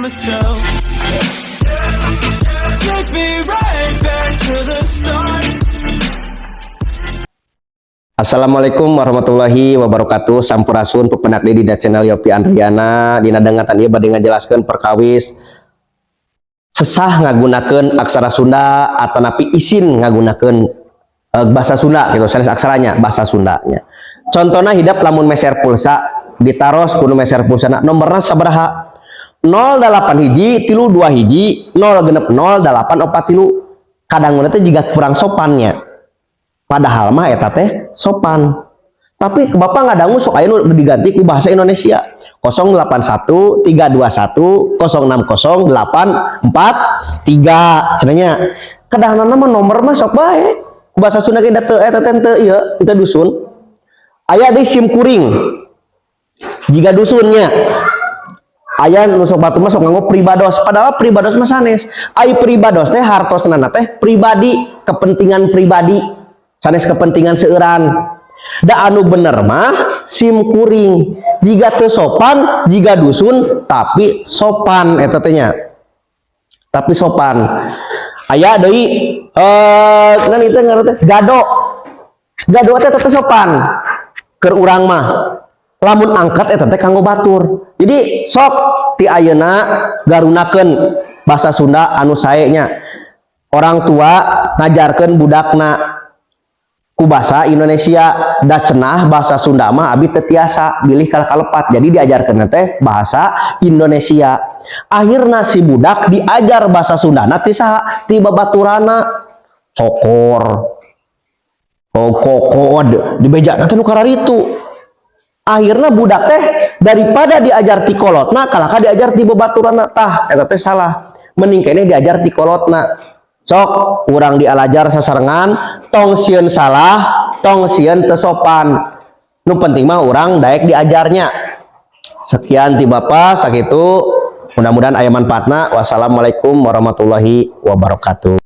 myself. Take me right back to the start. Assalamualaikum warahmatullahi wabarakatuh. Sampurasun, pepenak di channel Yopi Andriana. Dina dangetan ieu bade ngajelaskeun perkawis sesah ngagunakeun aksara Sunda atanapi isin ngagunakeun bahasa Sunda gitu, sanes aksaranya, bahasa Sundanya. Contohnya, hidep lamun meser pulsa, ditaros kudu meser pulsa nomorna sabaraha, 08 hiji tilu 2 hiji 0 genep 0 8 opat tilu. Kadang teh juga kurang sopannya, padahal mah eta teh sopan, tapi bapak ngadangu sok aya nu diganti ku bahasa Indonesia, 081 321 060 843 cenah nya. Kadahna mah nomor mah sok bae ku bahasa Sunda ge, da teu eta teh teu ieu, teu dusun. Aya deui sim kuring, jiga dusunnya. Aya nu sok batu mah sok nganggo pribados, padahal pribados mah sanes. Ai pribados teh hartosna teh pribadi, kepentingan pribadi, sanes kepentingan seueuran. Da anu bener mah sim kuring, jiga teu sopan, jiga dusun, tapi sopan eta teh nya, tapi sopan. Aya deui kan itu ngaran teh gado. Gado teh teu sopan keur urang mah, lamun angkat eta teh kanggo batur. Jadi sok ti ayeuna garunakeun bahasa Sunda anu sae nya. Orang tua ngajarkeun budakna ku bahasa Indonesia, da cenah bahasa Sunda mah abi teu tiasa, bilih kalah kalepat. Jadi diajarkeun teh bahasa Indonesia. Akhirna si budak diajar bahasa Sunda ti saha? Ti babaturana. Cokor, oh, kokod dibejana teh nu kararitu. Akhirnya budak teh daripada diajar ti kolotna, kalah ka diajar ti babaturanna. Tah, eta teh salah. Mending keneh diajar ti kolotna. Sok urang dialajar sasarengan, tong sieun salah, tong sieun teu sopan, nu penting mah urang daek diajarnya. Sekian ti bapak, sakitu, mudah-mudahan aya manfaatna. Wassalamualaikum warahmatullahi wabarakatuh.